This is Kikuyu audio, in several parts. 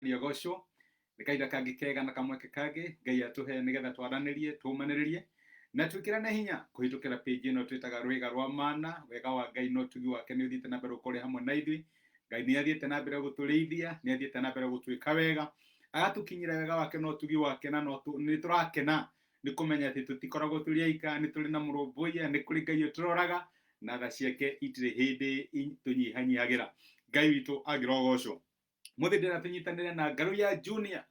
Mwathani agocwo nĩ kahinda kangĩ kega na kamweke kangĩ Ngai atũhe nĩgetha twaranĩrie, tũmanĩrĩrie na twĩkĩrane hinya kũhĩtũkĩra page ĩno twĩtaga Rwĩga rwa Mana. Wega wa Ngai na ũtugi wake nĩ ũthiĩte na mbere gũkorwo hamwe na ithuĩ. Ngai nĩ athiĩte na mbere gũtũrĩithia, nĩ athiĩte na mbere gũtwĩka wega, agatũkinyĩra wega wake na ũtugi wake, na nĩ tũrakena nĩ kũmenya atĩ tũtikoragwo tũrĩ aika, nĩ tũrĩ na mũrũmbũiya, nĩ kũrĩ Ngai ũtũroraga na tha ciake itirĩ hĩndĩ tũnyihanyihagĩra. Ngai witũ angĩrogocwo. Mũthĩ ndĩra tũnyitanĩre na Ngarũ ya Junior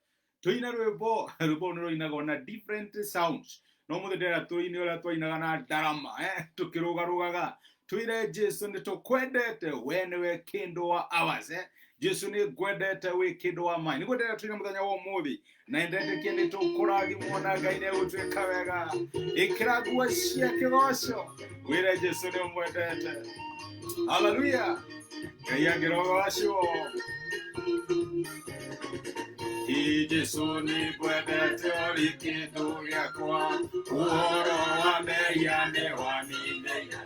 tũine rwĩmbo. Rwĩmbo nĩ rũinagwo na different sounds, no mũthĩ ndĩra tũine ũrĩa twainaga na ndarama, tũkĩrũgarũgaga twĩre Jesu nĩ tũkwendete, we nĩwe kĩndũ wa ours. Jesu nĩ ngwendete, wĩ kĩndũ wa mai. Nĩguo ndĩra tũine mũthenya wa ũmũthĩ, na ndetĩkia nĩ tũkũrathimwo na Ngai nĩ egũtuĩka wega. Ĩkĩra nguo cia kĩgoco, wĩre Jesu nĩ ũmwendete. Haleluya, Ngai angĩrogocwo. Ĩ Jesu nĩ ngwendete, ũrĩ kĩndũ gĩakwa, ũhoro wa mehia nĩ waninĩire,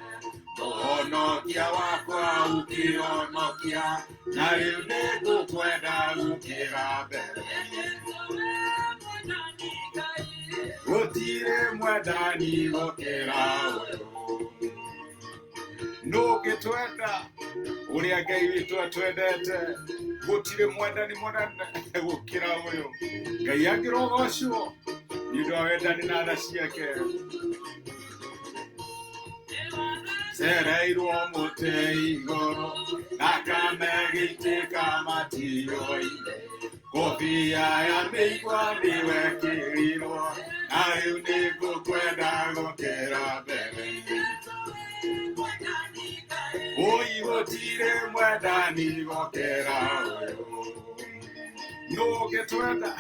mũhonokia wakwa ũkĩhonokia, na rĩu nĩ ngũkwenda gũkĩra mbere. Gũtirĩ mwendani gũkĩra ũyũ. Nũngĩtwenda ũrĩa Ngai witũ atwendete? Gũtirĩ mwendani mũnene gũkĩra ũyũ. Ngai angĩrogocwo nĩ ũndũ wa wendani na tha ciake. Cereirwo mũtĩ igũrũ, thakame gĩitĩka matio-inĩ, kobia ya mĩigua nĩwekĩrirwo, na rĩu nĩ ngũkwenda gũkĩra mbere. Oi, gũtirĩ mwendani gũkĩra ũyũ. Nũngĩtwenda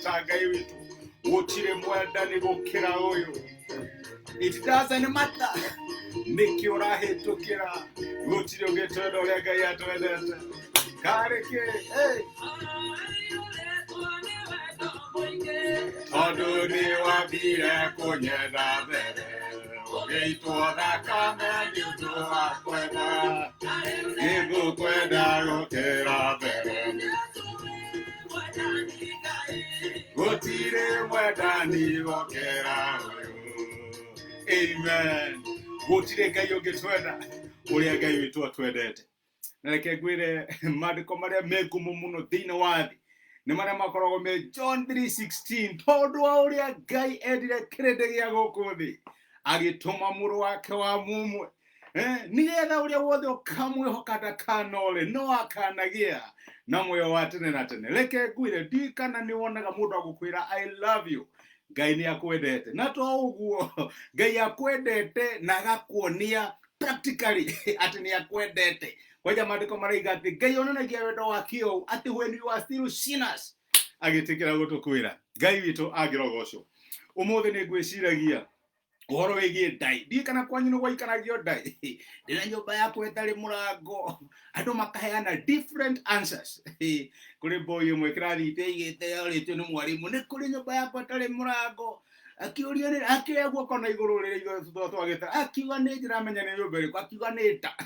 ta Ngai witũ? Gũtirĩ mwendani gũkĩra ũyũ. It doesn't matter nĩkĩ ũrahĩtũkĩra, gũtirĩ ũngĩtwenda ũrĩa Ngai atwendete. Karĩ kĩ? Hey! Tondũ nĩ wambire kũnyenda mbere, ũgĩitwo thakame nĩ ũndũ wa kwenda, nĩngũkwenda gũkĩra mbere. Gũtirĩ mwendani gũkĩra ũyũ. Amen. Gũtirĩ Ngai ũngĩtwenda ũrĩa Ngai witũ atwendete. Na reke ngwĩre, maandĩko marĩa me ngumo mũno thĩinĩ wa thĩ nĩ marĩa makoragwo me John 3:16: tondũ wa ũrĩa Ngai endire kĩrĩndĩ gĩa gũkũ thĩ, agĩtũma mũrũ wake wa mũmwe, nĩgetha ũrĩa wothe ũkamwĩhoka ndakanore no akanagĩa na muoyo wa tene na tene. Reke ngwĩre, ndiũĩ kana nĩ wonaga mũndũ agũkwĩra "I love you". Ngai nĩ akwendete, na to ũguo, Ngai akwendete na agakuonia practically atĩ nĩ akwendete. Kwanja maandĩko maraiga atĩ Ngai onanagia wendo wake ũũ, atĩ when you are still sinners, agĩtĩkĩra gũtũkwĩra. Ngai witũ angĩrogocwo. Ũmũthĩ nĩ ngwĩciragia ũhoro wĩgiĩ ndai. Ndiũĩ kana kwanyu nĩ gwaikaragio ndai, ndĩna nyũmba yakwa ĩtarĩ mũrango. Andũ makaheana different answers. Kũrĩ boy ĩmwe kĩrathi iteigĩte yorĩtio nĩ mwarimũ, nĩ kũrĩ nyũmba yakwa ĩtarĩ mũrango? Akiũria nĩ akĩoya guoko na igũrũ rĩrĩa ithuĩ twagĩta, akiuga nĩ ndĩramenya nĩ nyũmba ĩrĩkũ, akiuga nĩ nda.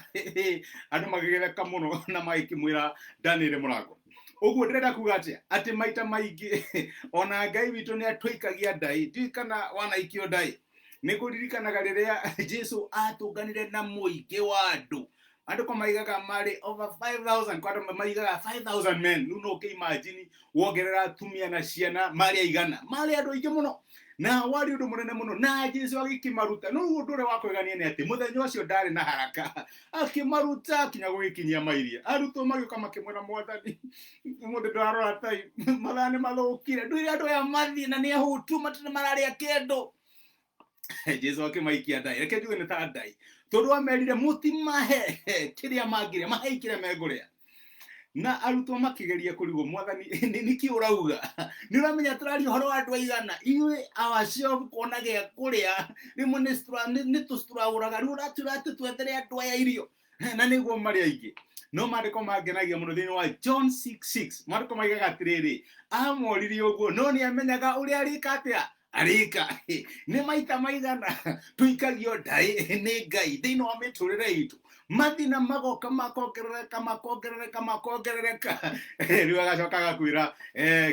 Andũ magĩgĩtheka mũno na magĩkĩmwĩra nda nĩ ĩrĩ mũrango. Ũguo ndĩrenda kuga atĩa? Atĩ maita maingĩ ona Ngai witũ nĩ atũikagia ndai. Ndiũĩ kana wanaikio ndai. Nĩ ngũririkanaga rĩrĩa Jesu atũnganire na mũingĩ wa andũ. Andũ maigaga marĩ over 5000, kwa andũ maigaga 5000 men. Rĩu no ũkĩimagine wongerera atumia na ciana, marĩ aigana? Marĩ andũ aingĩ mũno, na warĩ ũndũ mũnene mũno, na Jesu agĩkĩmaruta. No ũndũ ũrĩa wa kwegania nĩ atĩ mũthenya ũcio ndarĩ na haraka, akĩmaruta kinya gũgĩkinyia mairia. Arutwo magĩũka makĩmwĩra, "Mwathani, ũmũthĩ ndwarora tai mathaa nĩ mathũkire, ndwĩre andũ aya mathiĩ, na nĩ ahũtu, matirĩ mararĩa kĩndũ." Jesu akĩmaikia ndai. Reke njuge nĩ ta ndai, tondũ amerire mũtimahe kĩrĩa mangĩrĩa, mahei kĩrĩa mekũrĩa. Na arutwo makĩgeria kũrigwo, "Mwathani, nĩkĩ ũrauga? Nĩ ũramenya tũraria ũhoro wa andũ aigana? Ithuĩ ourselves kuona gĩa kũrĩa rĩmwe nĩ tũcitũragũraga, rĩu ũratwĩra atĩ twethere andũ aya irio na nĩguo marĩ aingĩ?" No maandĩko mangenagia mũno thĩinĩ wa John 6:6, maandĩko maigaga atĩrĩrĩ, amoririe ũguo no nĩ amenyaga ũrĩa arĩka atĩa arĩka. Nĩ maita maigana tũikagio ndaĩ nĩ Ngai thĩinĩ wa mĩtũrĩre itũ? Mathĩna magoka makongerereka makongerereka makongerereka. Rĩu agacoka agakwĩra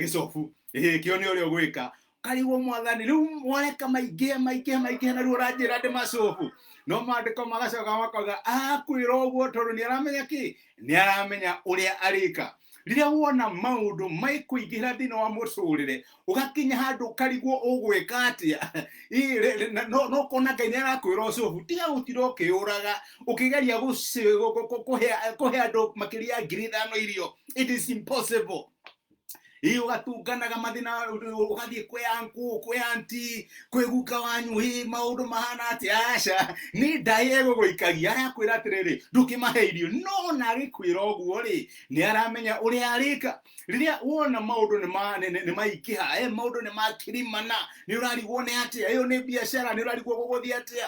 gĩcobu kĩo nĩ ũrĩa ũgwĩka karigwo mwathani rĩu wareka maingĩhe maingĩhe maingĩhe na rĩu ũranjĩra ndĩ macobu. No maandĩko magacoka makauga akwĩra ũguo tondũ nĩ aramenya kĩ, nĩ aramenya ũrĩa arĩka. Rĩrĩa wona maũndũ maikũingĩhĩra thĩinĩ wa mũtũrĩre ũgakinya handũ ũkarigwo ũgwĩka atĩa, no ũkona Ngai nĩ arakwĩra ũcobu, tiga gũtinda ũkĩũraga ũkĩgeria kũhe andũ makĩria ya 5,000 irio. It is impossible. Ii ũgatunganaga mathĩna, ũgathiĩ kwĩ anku, kwĩ anti, kwĩ guka wanyu, hĩ maũndũ mahana atĩa? Aca, nĩ ndaĩ egũgũikagia, arakwĩra atĩrĩrĩ, ndũkĩmahe irio. No ona agĩkwĩra ũguo rĩ, nĩ aramenya ũrĩa arĩka. Rĩrĩa wona maũndũ nĩ maingĩha, maũndũ nĩ makirimana, nĩ ũrarigwo nĩ atĩa, ĩyo nĩ biacara, nĩ ũrarigwo gũgũthiĩ atĩa,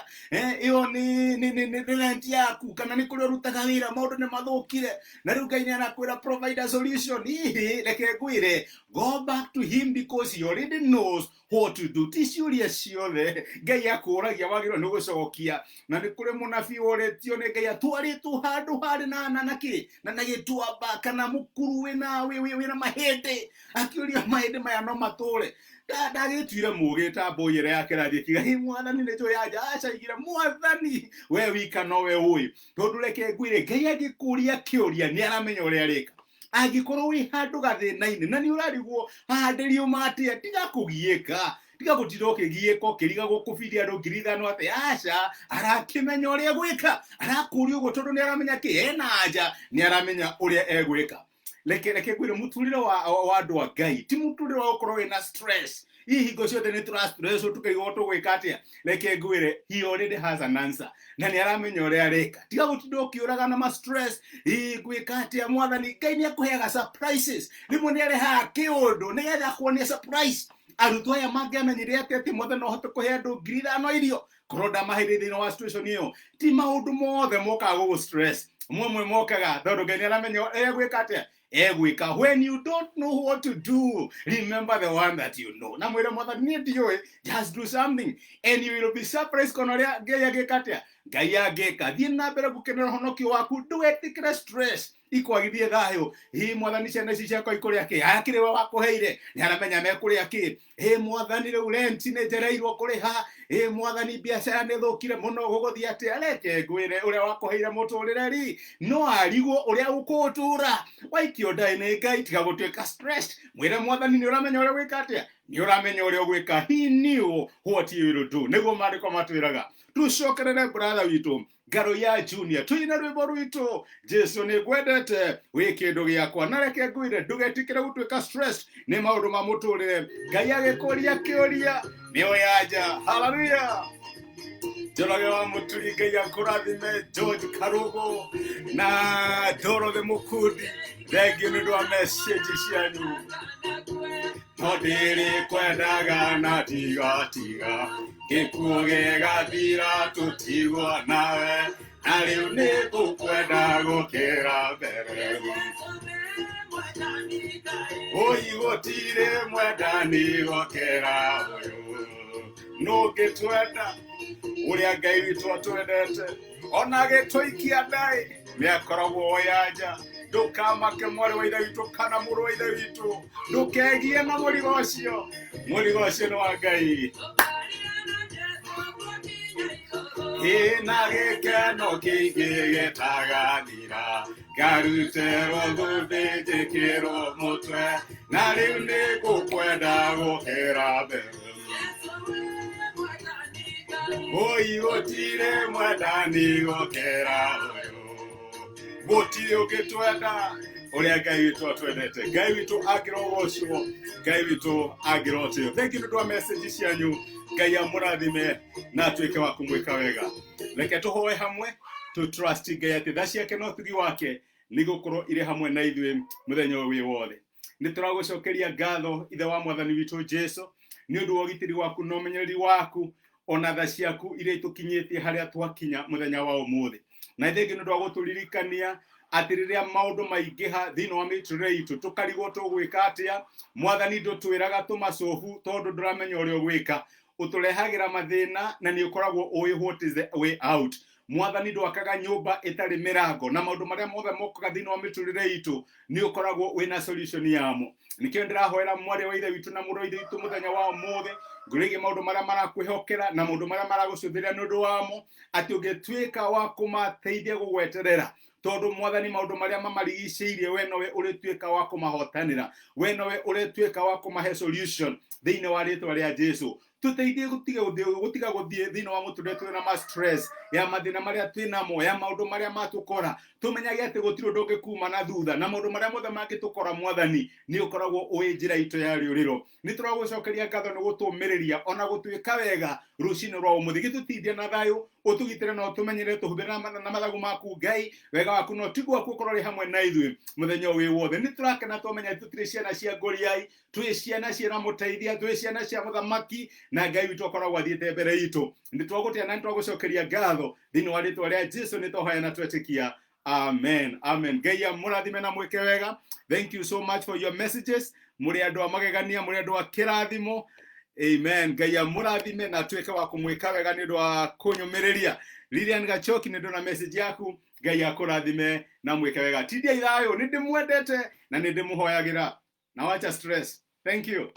ĩyo nĩ rent yaku, kana nĩ kũrĩa ũrutaga wĩra, maũndũ nĩ mathũkire. Na rĩu Ngai nĩ arakwĩra provide a solution. Hihi reke ngwĩre, go back to him because he already knows what to do. Ti ciũria ciothe Ngai akũragia wagĩrĩirwo nĩ gũcokia. Na nĩ kũrĩ mũnabii worĩtio nĩ Ngai atwarĩtwo handũ harĩ na kĩ, na gĩtuamba kana mũkuru wĩna mahĩndĩ, akĩũria mahĩndĩ maya no matũre. Ndagĩtuire mũgĩ ta mbũi ĩrĩa yake ĩrathiĩ ĩkiuga, hĩ mwathani nĩ njũĩ anja. Aca, igire mwathani we wika nowe ũĩ. Tondũ reke ngwĩre, Ngai angĩkũria kĩũria nĩ aramenya ũrĩa arĩka. Angĩkorwo wĩ handũ gathĩna-inĩ na nĩ ũrarigwo haha ndĩriuma atĩa, tiga kũgiĩka, tiga gũtinda ũkĩgiĩka ũkĩrigagwo kũbidi andũ 5,000 atĩa. Aca, arakĩmenya ũrĩa egwĩka. Arakũria ũguo tondũ nĩ aramenya kĩ, ena anja, nĩ aramenya ũrĩa egwĩka. Reke ngwĩre, mũtũrĩre wa andũ a Ngai ti mũtũrĩre wa gũkorwo wĩna stress. Hihi hingo ciothe nĩ tũra stress tũkaigua tũgwĩka atĩa? Reke ngwĩre, he already has an answer na nĩ aramenya ũrĩa areka. Tiga gũtinda ũkĩũraga na ma stress, hihi ngwĩka atĩa mwathani. Ngai nĩ akũheaga surprises, rĩmwe nĩ arehaga kĩũndũ nĩgetha akuonie surprise. Arutwo aya mangĩamenyire atĩa atĩ mwathani no ahote kũhe andũ 5,000 irio korwo ndamaheire thĩinĩ wa situation ĩyo? Ti maũndũ mothe mokaga gũgũ stress, mamwe mokaga tondũ Ngai nĩ aramenya egwĩka atĩa, egwĩka. When you don't know what to do, remember the one that you know. Na mwĩre mwathani niĩ ndiũĩ, just do something and you will be surprised kona ũrĩa Ngai angĩka atĩa, Ngai angĩka. Thiĩ na mbere gũkenera ũhonokio waku, ndũgetĩkĩre stress ikwagithie thayũ. Hi mwathani, ciana ici ciakwa ikũrĩa kĩ? Akĩrĩ we wakũheire, nĩ aramenya mekũrĩa kĩ. Ĩ mwathani, rĩu rent nĩ njereirwo kũrĩha. Ĩ mwathani, biacara nĩ thũkire mũno, gũgũthiĩ atĩa? Reke ngwĩre, ũrĩa wakũheire mũtũrĩre ri no arigwo ũrĩa ũkũũtũra. Waikio ndaĩ nĩ Ngai, tiga gũtuĩka stressed. Mwĩre mwathani nĩ ũramenya ũrĩa gwĩka atĩa, nĩ ũramenya ũrĩa ũgwĩka. He knew what he will do. Nĩguo maandĩko matwĩraga. Tũcokerere brother witũ Ngaro ya Junior, tuine rwĩmbo rwitũ, Jesu nĩ ngwendete wĩ kĩndũ gĩakwa. Na reke ngwĩre, ndũgetĩkĩre gũtuĩka stressed nĩ maũndũ ma mũtũrĩre. Ngai agĩkũria kĩũria nĩ oya nja. Haleluya. Njoroge wa Mũturi, Ngai akũrathime. George Karugo na Dorothy Mũkundi, thengiũ nĩ ũndũ wa message cianyu. No ndĩrĩ kwendaga na tigatiga, gĩkuũ gĩgathira tũtigwo nawe, na rĩu nĩ ngũkwenda gũkĩra mbere. Oi gũtirĩ mwendani gũkĩra ũyũ, nũngĩtwenda ũrĩa Ngai witũ atwendete, ona gĩtũikia ndaĩ nĩ akoragwo oya nja. Ndũkamake mwarĩ wa ithe witũ kana mũrũ wa ithe witũ, ndũkegie na mũrigo ũcio, mũrigo ũcio nĩ wa Ngai. Ĩna gĩkeno kĩingĩ gĩtagathira, ngarutĩrwo thũmbĩ njĩkĩrwo mũtwe, na rĩu nĩ ngũkwenda gũkĩra mbere. Oi gũtirĩ mwendani gũkĩra ũyũ, gũtirĩ ũngĩtwenda ũrĩa Ngai witũ atwendete. Ngai witũ angĩrogocwo, Ngai witũ angĩrotĩo. Thank you nĩ ũndũ wa message cianyu. Ngai amũrathime na atuĩke wa kũmwĩka wega. Reke tũhoe hamwe, tũ trust Ngai atĩ tha ciake na ũtugi wake nĩ gũkorwo irĩ hamwe na ithuĩ mũthenya ũyũ wĩ wothe. Nĩ tũragũcokeria ngatho, ithe wa mwathani witũ Jesu, nĩ ũndũ wa ũgitĩri waku na ũmenyereri waku, ona tha ciaku iria itũkinyĩtie harĩa twakinya mũthenya wa ũmũthĩ. Na thengiũ nĩ ũndũ wa gũtũririkania atĩ rĩrĩa maũndũ maingĩha thĩinĩ wa mĩtũrĩre itũ tũkarigwo tũgwĩka atĩa, mwathani ndũtwĩraga tũmacobu tondũ ndũramenya ũrĩa ũgwĩka. Ũtũrehagĩra mathĩna na nĩ ũkoragwo ũĩ what is the way out. Mwathani ndwakaga nyũmba ĩtarĩ mĩrango, na maũndũ marĩa mothe mokaga thĩinĩ wa mĩtũrĩre itũ nĩ ũkoragwo wĩna solution yamo. Nĩkĩo ndĩrahoera mwarĩ wa ithe witũ na mũrũ wa ithe witũ mũthenya wa ũmũthĩ ngũrĩgie maũndũ marĩa marakwĩhokera na maũndũ marĩa maragũcũthĩrĩria nĩ ũndũ wamo, atĩ ũngĩtuĩka wa kũmateithia gũgweterera, tondũ Mwathani maũndũ marĩa mamarigicĩirie we nowe ũrĩtuĩka wa kũmahotanĩra, we nowe ũrĩtuĩka wa kũmahe solution thĩinĩ wa rĩtwa rĩa Jesu. Tũteithie gũtiga gũtiga gũthiĩ thĩinĩ wa mũtũrĩre twĩ na ma stress ya mathĩna marĩa twĩ namo, ya maũndũ marĩa matũkora, tũmenyage atĩ gũtirĩ ũndũ ũngĩkuma na thutha, na maũndũ marĩa mothe mangĩtũkora Mwathani nĩ ũkoragwo ũĩ njĩra itũ ya rĩũrĩro. Nĩ tũragũcokeria ngatho nĩ gũtũmĩrĩria ona gũtuĩka wega rũcinĩ rwa ũmũthĩ. Gĩtũtindie na thayũ, ũtũgitĩre na ũtũmenyerere, tũhumbĩre na mathagu maku Ngai. Wega waku na ũtugi waku ũkorwo ũrĩ hamwe na ithuĩ mũthenya ũyũ wĩ wothe. Nĩ tũrakena twamenya tũtirĩ ciana cia ngũriai, twĩ ciana ciĩna mũteithia, twĩ ciana cia mũthamaki, na Ngai witũ akoragwo athiĩte mbere itũ. Nĩ twagũtĩa na nĩ twagũcokeria ngatho thĩinĩ wa rĩtwa rĩa Jesu nĩ twahoya na twetĩkia, amen, amen. Ngai amũrathime na mwĩke wega. Thank you so much for your messages. Mũrĩ andũ a magegania, mũrĩ andũ a kĩrathimo. Amen. Ngai amũrathime na atuĩke wa kũmwĩka wega nĩ ũndũ wa kũnyũmĩrĩria. Lilian Gachoki, nĩ ndona message yaku. Ngai akũrathime na mwĩke wega. Tindiai thayũ, nĩ ndĩmwendete na nĩ ndĩmũhoyagĩra, na wacha stress. Thank you.